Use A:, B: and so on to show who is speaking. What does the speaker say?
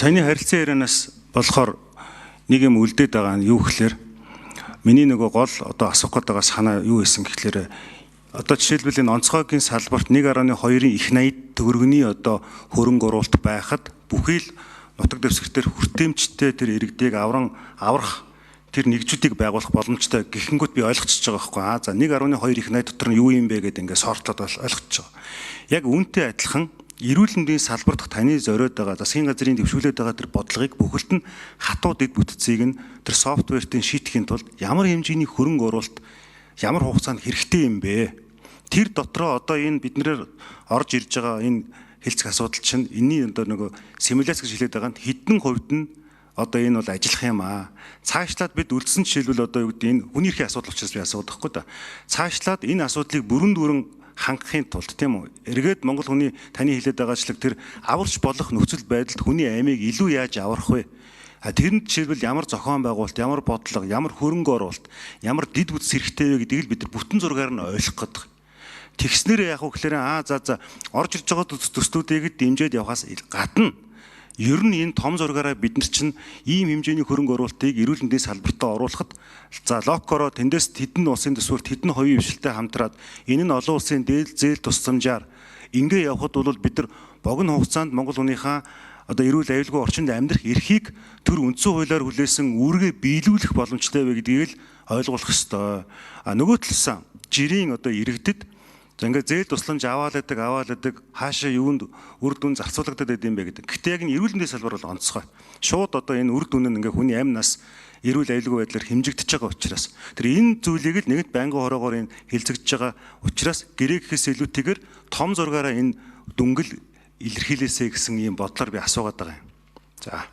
A: Саяны харилцан ярианаас болохоор нэг юм үлдээд байгаа нь юу гэхээр миний нөгөө гол одоо асуух гээд байгаа санаа юу байсан гэхлээр одоо жишээлбэл энэ онцгойгийн салбарт 1.2-ын их 80 төгрөгний одоо хөрөнгө оруулалт байхад бүхий л нутаг дэвсгэр дээр хүртээмжтэй тэр иргэдийг авран аврах тэр нэгжүүдийг байгуулах боломжтой гэхэнгүүт би ойлгочихж байгаа байхгүй. Аа за 1.2 их 80 дотор нь юу юм бэ гэдээ ингээд сортлоод ойлгочихж байгаа. Яг үүнтэй адилхан эрүүл мэндийн салбар дахь таны зориод байгаа засгийн газрын дэвшүүлээд байгаа тэр бодлогыг бүхэлд нь хатуу дэд бүтцийг нь тэр софтвертийн шийдэхин тулд ямар хэмжээний хөрөнгө оруулалт ямар хугацаанд хэрэгтэй юм бэ? Тэр дотроо одоо энэ биднээр орж ирж байгаа энэ хэлцэх асуудал чинь энэний одоо нөгөө симуляц гэж хэлээд байгаа нь хэдэн хувьд нь одоо энэ бол ажиллах юм аа. Цаашлаад бид үлдсэн жишээлбэл одоо юу гэдэг энэ хүний эрхийн асуудал учраас би асуудаг хгүй да. Цаашлаад энэ асуудлыг бүрэн дүүрэн хангахын тулд тийм үү? Эргээд Монгол хүний таны хэлээд байгаачлаг тэр аварч болох нөхцөл байдалд хүний амийг илүү яаж аврах вэ? А тэрэнд жишээлбэл ямар зохион байгуулалт, ямар бодлого, ямар хөрөнгө оруулалт, ямар дэд бүтц хэрэгтэй вэ гэдгийг л бид нар бүтэн зургаар нь ойлгох гэдэг. Тэгснээр яг уу гэхээр аа за за орж ирж байгаа төслүүдийг дэмжиж явахаас гадна ер нь энэ том зургаараа бид нар чинь ийм хэмжээний хөрөнгө оруулалтыг эрүүл мэндийн салбартаа оруулахад за локкороо тэндээс тэдэн улсын төсвөрт тэдэн хувийн хвшилтэй хамтраад энэ нь олон улсын зээл тусламжаар ингээ явхад бол бид нар богино хугацаанд Монгол хүнийхээ одоо эрүүл аюулгүй орчинд амьдрах эрхийг төр үндсэн хуулиар хүлээсэн үүргээ биелүүлэх боломжтой вэ гэдгийг л ойлгуулах ёстой. А нөгөө талсаа жирийн одоо иргэдэд за ингээд зээл тусламж аваал байдаг хаашаа юунд үр дүн зарцуулагдаад байд юм бэ гэдэг. Гэхдээ яг энэ эрүүл мэндийн салбар бол онцгой. Шууд одоо энэ үр дүн нь ингээд хүний амь нас эрүүл аюулгүй байдлаар хэмжигдэж байгаа учраас тэр энэ зүйлийг л нэгэнт байнгын хороогоор энэ хэлцэгдэж байгаа учраас гэрээ гэхээс илүүтэйгээр том зургаараа энэ дүнгэл илэрхийлээсэй гэсэн ийм бодлоор би асуугаад байгаа юм. За.